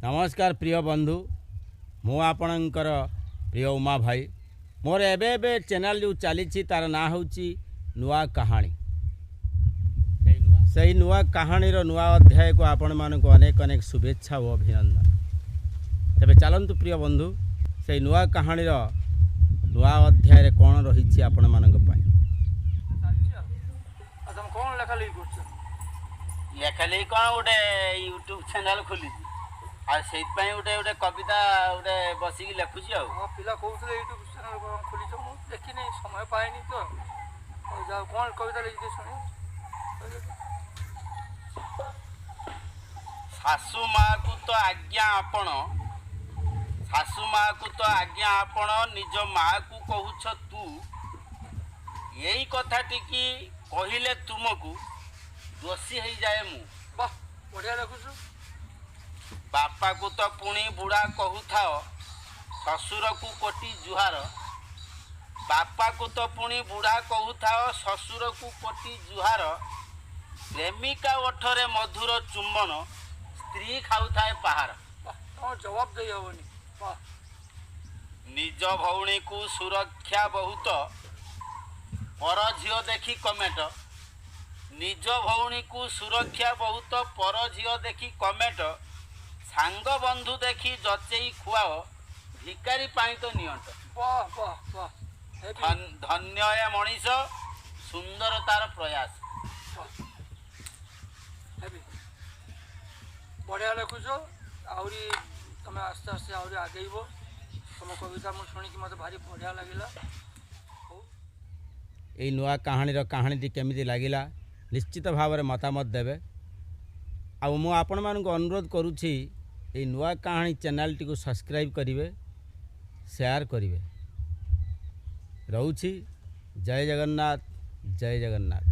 ନମସ୍କାର ପ୍ରିୟ ବନ୍ଧୁ, ମୁଁ ଆପଣଙ୍କର ପ୍ରିୟ ଉମା ଭାଇ। ମୋର ଏବେ ଏବେ ଚ୍ୟାନେଲ୍ ଯେଉଁ ଚାଲିଛି ତାର ନାଁ ହେଉଛି ନୂଆ କାହାଣୀ। ସେଇ ନୂଆ କାହାଣୀର ନୂଆ ଅଧ୍ୟାୟକୁ ଆପଣମାନଙ୍କୁ ଅନେକ ଅନେକ ଶୁଭେଚ୍ଛା ଓ ଅଭିନନ୍ଦନ। ତେବେ ଚାଲନ୍ତୁ ପ୍ରିୟ ବନ୍ଧୁ, ସେଇ ନୂଆ କାହାଣୀର ନୂଆ ଅଧ୍ୟାୟରେ କ'ଣ ରହିଛି ଆପଣମାନଙ୍କ ପାଇଁ। ଚାଲିଛି ଆଉ। ଆଉ ତମେ କ'ଣ ଲେଖାଲେଖି କରୁଛ? ଲେଖାଲେଖି କ'ଣ, ଗୋଟେ ୟୁଟ୍ୟୁବ୍ ଚ୍ୟାନେଲ୍ ଖୋଲିଛି ଆଉ ସେଇଥିପାଇଁ ଗୋଟେ ଗୋଟେ କବିତା ଗୋଟେ ବସିକି ଲେଖୁଛି ଆଉ। ହଁ, ପିଲା କହୁଥିଲେ ୟୁଟ୍ୟୁବ୍ ଚ୍ୟାନେଲ୍ କ'ଣ ଖୋଲିଛ, ମୁଁ ଦେଖିନି, ସମୟ ପାଇନି ତ। ଆଉ ଯାଉ, କ'ଣ କବିତା ଲେଖିଛ ଶୁଣି କହିଲେ ତ। ଶାଶୁ ମାଆକୁ ତ ଆଜ୍ଞା ଆପଣ, ଶାଶୁ ମାଆକୁ ତ ଆଜ୍ଞା ଆପଣ, ନିଜ ମାଆକୁ କହୁଛ ତୁ। ଏଇ କଥାଟିକି କହିଲେ ତୁମକୁ ଦୋଷୀ ହେଇଯାଏ ମୁଁ। ବାহ, ବଢ଼ିଆ ଲେଖୁଛୁ। ବାପାକୁ ତ ପୁଣି ବୁଢ଼ା କହୁଥାଅ, ଶ୍ୱଶୁରକୁ କୋଟି ଜୁହାର। ବାପାକୁ ତ ପୁଣି ବୁଢ଼ା କହୁଥାଅ, ଶ୍ୱଶୁରକୁ କୋଟି ଜୁହାର। ପ୍ରେମିକା ଓଠରେ ମଧୁର ଚୁମ୍ବନ, ସ୍ତ୍ରୀ ଖାଉଥାଏ ପାହାର। ବାহ, ତମ ଜବାବ ଦେଇ ହେବନି, ବାহ। ନିଜ ଭଉଣୀକୁ ସୁରକ୍ଷା ବହୁତ, ପର ଝିଅ ଦେଖି କମେଣ୍ଟ। ନିଜ ଭଉଣୀକୁ ସୁରକ୍ଷା ବହୁତ, ପର ଝିଅ ଦେଖି କମେଣ୍ଟ। ସାଙ୍ଗ ବନ୍ଧୁ ଦେଖି ଯଚେଇ ଖୁଆଅ, ଭିକାରୀ ପାଇଁ ତ ନିଅଣ୍ଟ। ବାহ ବାହ ବାହ, ହେବି। ଧନ୍ୟ ଏ ମଣିଷ, ସୁନ୍ଦର ତାର ପ୍ରୟାସ। ବାହ, ହେବି, ବଢ଼ିଆ ଲେଖୁଛ। ଆହୁରି ତମେ ଆସ୍ତେ ଆସ୍ତେ ଆହୁରି ଆଗେଇବ। ତମ କବିତା ମୁଁ ଶୁଣିକି ମୋତେ ଭାରି ବଢ଼ିଆ ଲାଗିଲା। ହଉ, ଏଇ ନୂଆ କାହାଣୀର କାହାଣୀଟି କେମିତି ଲାଗିଲା ନିଶ୍ଚିତ ଭାବରେ ମତାମତ ଦେବେ। ଆଉ ମୁଁ ଆପଣମାନଙ୍କୁ ଅନୁରୋଧ କରୁଛି, ଏଇ ନୂଆ କାହାଣୀ ଚ୍ୟାନେଲଟିକୁ ସବସ୍କ୍ରାଇବ୍ କରିବେ, ସେୟାର କରିବେ। ରହୁଛି, ଜୟ ଜଗନ୍ନାଥ, ଜୟ ଜଗନ୍ନାଥ।